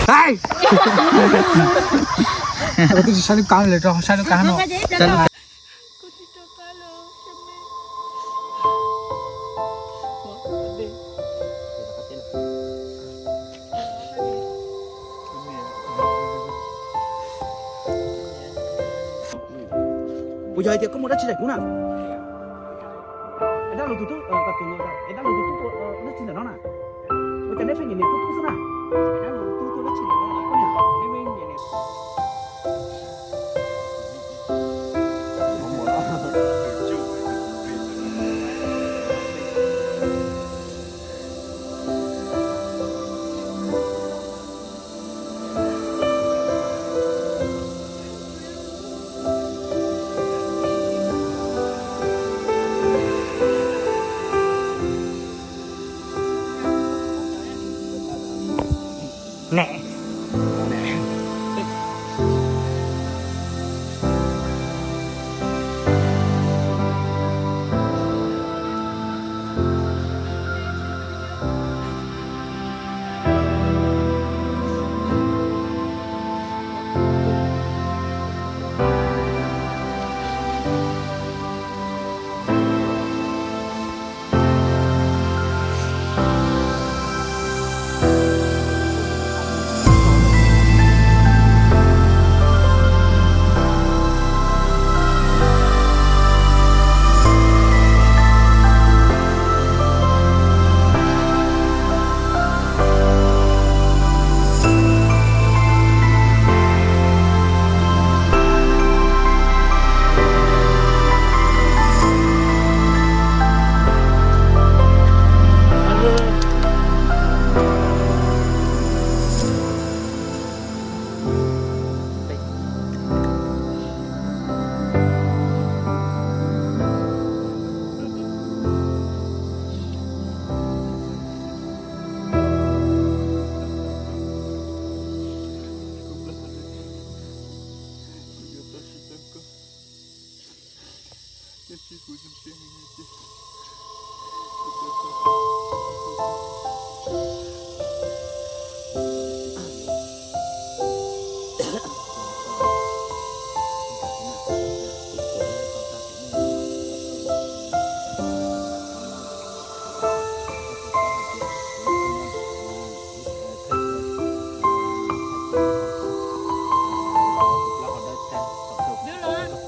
Hais! Kuv twb tsis saib lub kab li, rau saib lub kab no. Puas yog hais tias koj muaj dab tsi daim kub na? Es dab laug tus tub, es dab laug tus tub tua dab tsi ntawm no na? Ua cas neb pheej nyiam nyiam tub tub xwb na? Es dab laug tus tub tua dab tsi ntawm no na? Koj niam, neb pheej nyiam nyiam.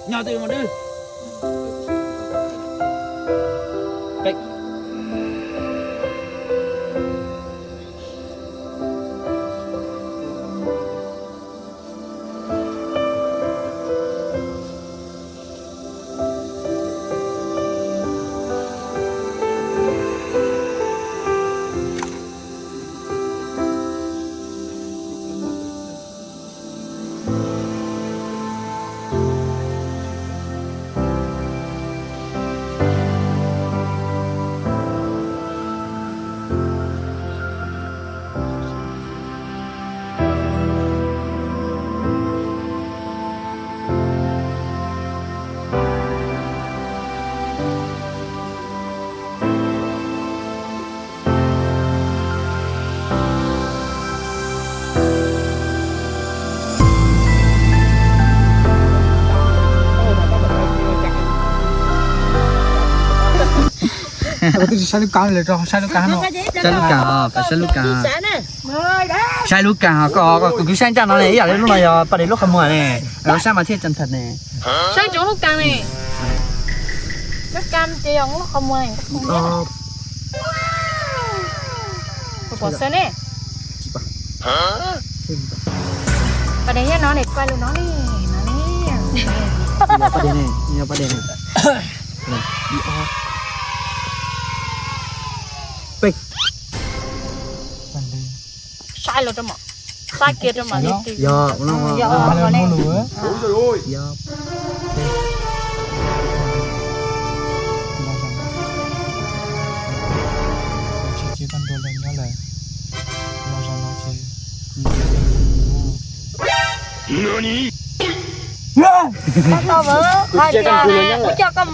Nyob twj ywm mas dwb. Saib lub kab li, saib lub kab no. Saib lub kab, saib lub kab. Saib lub kab, koj, kuv saib ntsaj no ne, ib yam li lub no yog paj des lub qhov muag ne. Saib mas thiaj tsa nthav ne. Saib tsoom lub kab ne. Lub kab ces yog lub qhov muag. Pom xwb ne. Paj des nyob no ne, paj lug no ne, no ne. Paj des ne, paj des ne. Peb. Saib los rau mam, saib kiag rau mam li. Yog, yog, yog.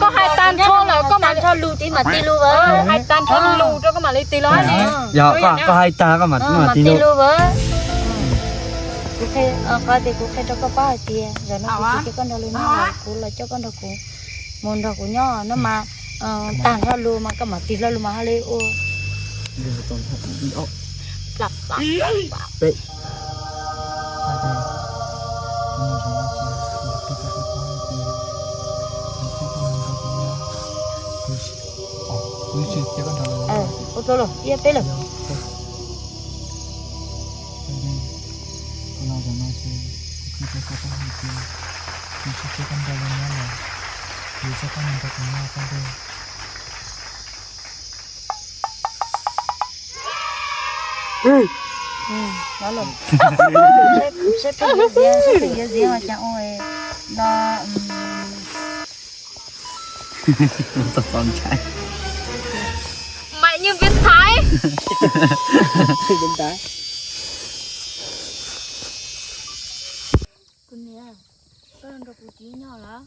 Koj hais tag nrho lus ces mam tig lus, hais tag nrho lus rau koj mam li tig lus ne. Yog, koj hais tag koj mam tig lus. Qhov tias kuv qhia rau koj paub hais tias zaum no kuv tsis coj koj nrog lus nyob, kuv los coj koj nrog kuv mus nrog kuv nyob no mas, tag hlo lus mas koj mam tig hlo lus mas ho li ua. Ua dua lawm, ib peb lawm. Koj los zaum no ces kuv qhia rau koj paub hais tias kuv tsis coj koj nrog lus nyob lawm, kuv coj koj mus nrog kuv nyob koj ntej. Seb peb yuav ziav, seb peb yuav ziav ho cas ua no. Txom txom ntshai. Mày như biến thái. Kuv niam, koj nrog kuv txiv nyob lawm.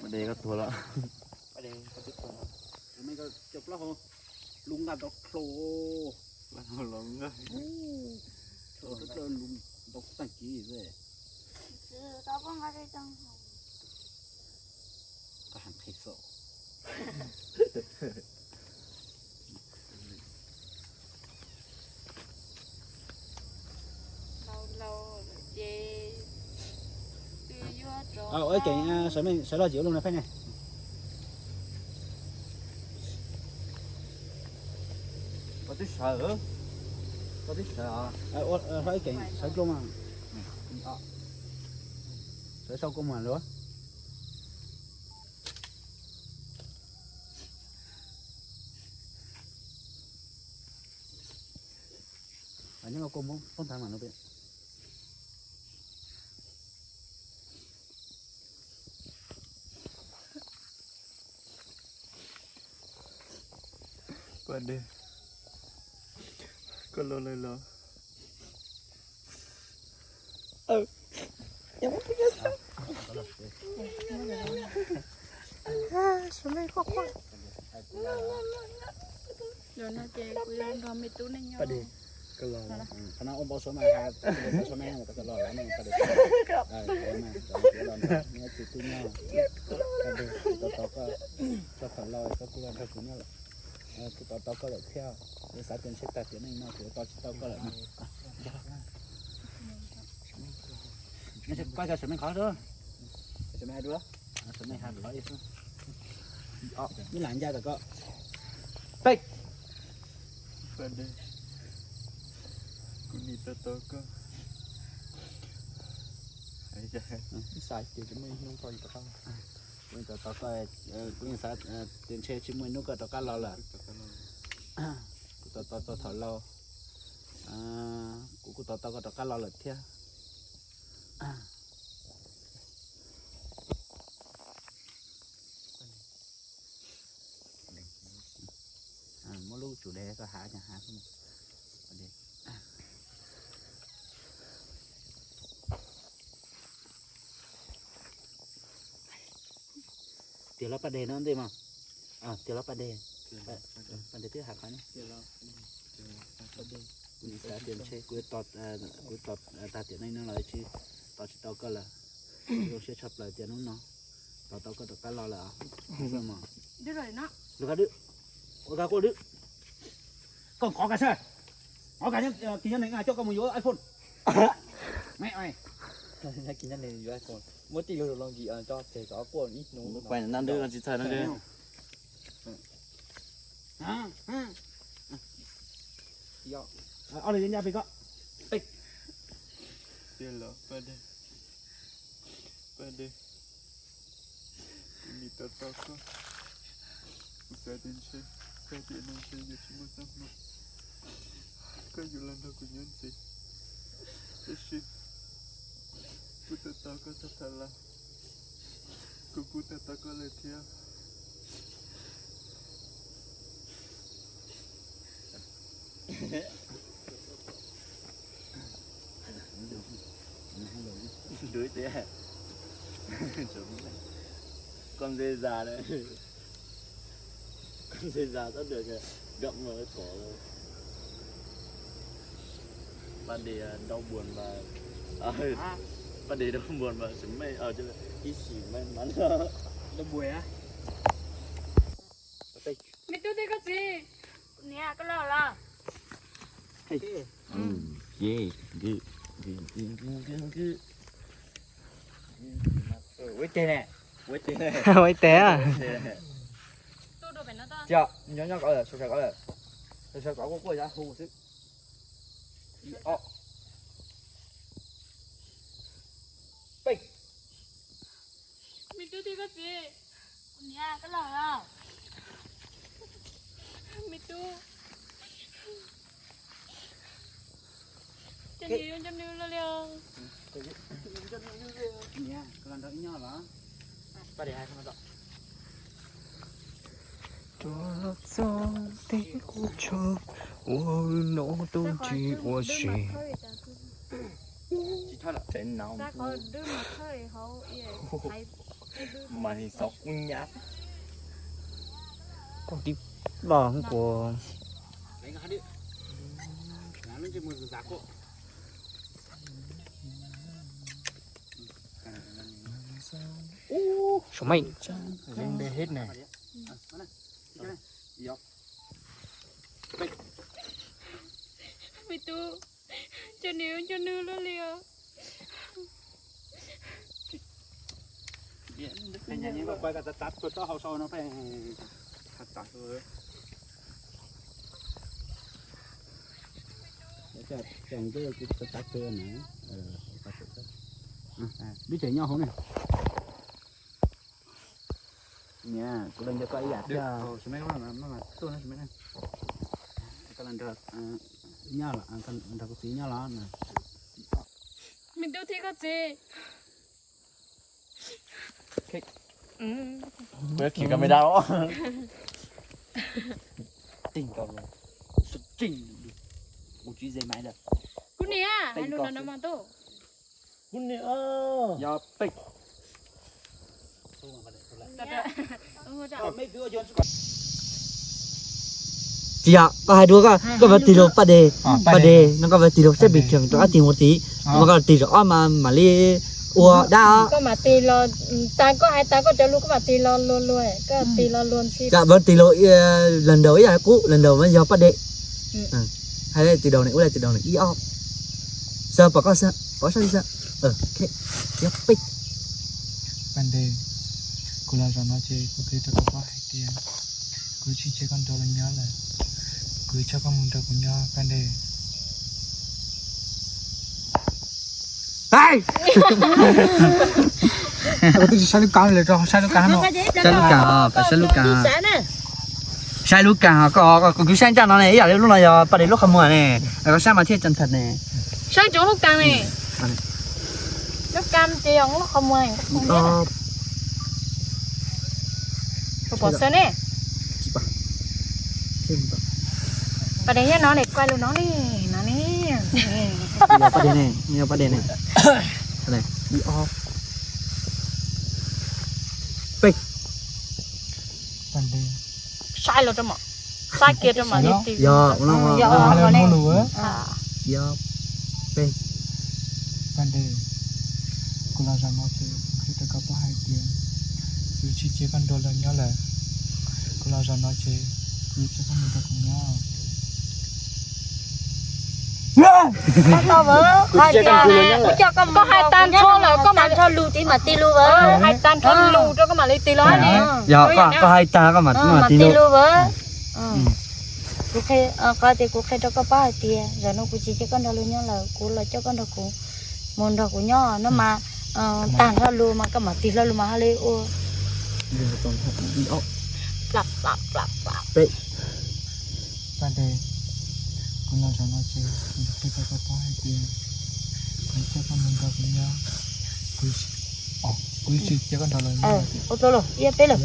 Pab Dej, koj tuag lawm. Lub nqaj ntau dlhau, lub nqaj ntau tag kis. Koj heev qhia xwb. Ua ib kev sawv los, sawv los ces ua lus no peb ne. Koj twb sawv, koj twb sawv, hlob ib kev sawv dlua mas. Sawv sau kua muag lawm. Nyob kua muag poob tag mam no peb. Paj Dej, koj los lawm los? Zaum no ces kuv yuav nrog me tub neej nyob. Paj Dej, koj los lawm? Qhov no ua npau suav mas, ua npau suav mas, koj los lawm ne, Paj Dej. Los nrog, neb txiv tub nyob. Paj Dej, kuv tos tau koj, txog thaum laus koj kuj los nrog kuv nyob lawm. Kuv tos tau koj lawm thiab. Kuv xav tias ntshe tag tiam neej no kuv yuav tos tsis tau koj lawm no. Koj cov sawv meej qhov xwb. Sawv meej qhov xwb. Ib lam ncaj tom koj. Peb. Paj Dej, kuv nim tos tau koj. Xav tias tsis muaj ib hnub koj yuav rov qab. Kuv nim tos tau koj, kuv nim xav tias ntshe tsis muaj ib hnub koj rov qab los lawm. Kuv tos tau txog thaum laus, kuv kuj tos tau koj rov qab los lawm thiab. Muab lub tsum de koj hav, hav. Tias los Paj Dej no ntej mas. Tias los Paj Dej. Paj Dej twb hais qhov no. Kuv xav tias ntshe kuv, kuv tag tiam neej no los tsis, tos tsis tau koj lawm. Zoo siab tshaj plaws tias hnub no tos tau koj rov qab los lawm. Lus koj dwb, ua koj quaj dwb. Koj nqov koj sab, nqov koj, kis nyob neeg coj koj mus yuav iPhone. Me, kis nyob neeg yuav iPhone, muab tij lug lug los nkis tso ces koj quaj ib hnub. Ob lwm ncaj pem koj. Tiag los Paj Dej, Paj Dej, kuv nim tos tau koj. Kuv xav tias ntshe tag tiam no ntshe yuav tsis muaj txoj hmoo koj yuav los nrog kuv nyob ntxiv, tiam sis kuv tos tau koj txog thaum laus, kuv kuj tos tau koj lawm thiab. Con dê già đấy. Con dê già sắp được gặm vào cái cỏ rồi. Ba đề đau buồn mà. Ba đề đau buồn mà sớm may ở cho ít xỉu may mắn. Đau buồn á. Mày tu ti koj txiv. Nè, koj los los. Ua tes ne. Ua tes. Ua tes. Nyob nyob ko, sawv sawv ko, sawv sawv ko, quaj quaj hu xwb. Ib ob. Peb. Mày tu ti koj txiv. Nè, koj los los. Mày tu. Coj nws, coj nws los li. Nyob los. Rov los txog tej qub tshoob, ua noj tub tsis ua si. Mas xov kub nyab. Koj tib los kuv. Sum meej. Mày tu, coj nws, coj nws los li os. Lub tsev nyob hauv ne. Niam, kuv los nrog koj ib yam thiab. Nyob los, nrog kuv txiv nyob los. Mày tu ti koj txiv. Kuv khiav camera os. Kuv tsis ze maiv lawm. Kuv niam, hais lus no no mas tu. Kuv niam. Yog peb. Tsis yog, koj hais dua, koj, koj mus tig rau paj de, paj de no koj mus tig rau sab pis cheem rau ob tig mus tid, mas koj tig rau ob mas mam li ua dab. Koj mam tig los, tas koj hais tas koj cov lus koj mam tig los luag luag, koj tig los luag ntxhi. Mus tig los, los nraud ib yam qub, los nraud mas yog paj de. Hais tsis daus ne, ua tsis daus ne, ib ob. Xav pom koj xav, pom saib xav. Yog peb. Paj de, kuv los zaum no ces kuv qhia rau koj paub hais tias kuv tsis cia koj nrog luag nyob lawm. Kuv coj koj mus nrog kuv nyob paj de. Kuv twb tsis saib lub kab li, saib lub kab no. Saib lub kab, saib lub kab. Saib lub kab, koj, kuv saib ntsaj no ne, ib yam li lub no yog paj de lub qhov muag ne, koj saib mas thiaj tseeb thawm ne. Saib rau lub kab ne. Lub kab ces yog lub qhov muag. Pom xwb ne. Paj de nyob no ne, kuaj lus no ne, no ne. Yog paj de ne, yog paj de ne. Ib ob. Peb. Paj de. Saib los rau mam, saib kiag rau mam li tig. Yog, yog, yog. Yog peb. Paj de, kuv los zaum no ces kuv qhia rau koj paub hais tias kuv tsis cia koj nrog luag nyob lawm. Kuv los zaum no ces kuv coj koj mus nrog kuv nyob. Koj hais tag nrho lus ces mam tig lus vawv. Hais tag nrho lus rau koj mam li tig los ne. Yog koj hais tag koj mam tig lus vawv. Kuv qhia, qhov tias kuv qhia rau koj paub hais tias zaum no kuv tsis cia koj nrog luag nyob lawm, kuv los coj koj nrog kuv mus nrog kuv nyob no mas, tag nrho lus mas koj mam tig hlo lus mas ho li ua. Paj de, kuv los zaum no ces kuv qhia rau koj paub hais tias kuv coj koj mus nrog kuv nyob, kuv, kuv tsis cia koj nrog luag nyob. Ua tau los ib peb lawm.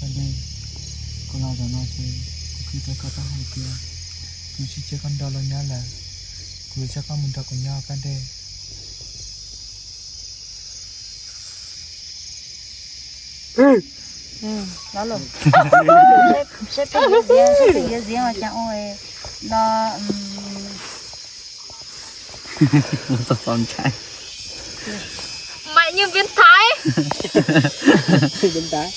Paj de, kuv los zaum no ces kuv qhia rau koj paub hais tias kuv tsis cia koj nrog luag nyob lawm, kuv coj koj mus nrog kuv nyob Paj de. Seb peb yuav ziab, seb peb yuav ziab mas cas ua no. Txog txaus ntshai. Mày như biến thái. Biến thái.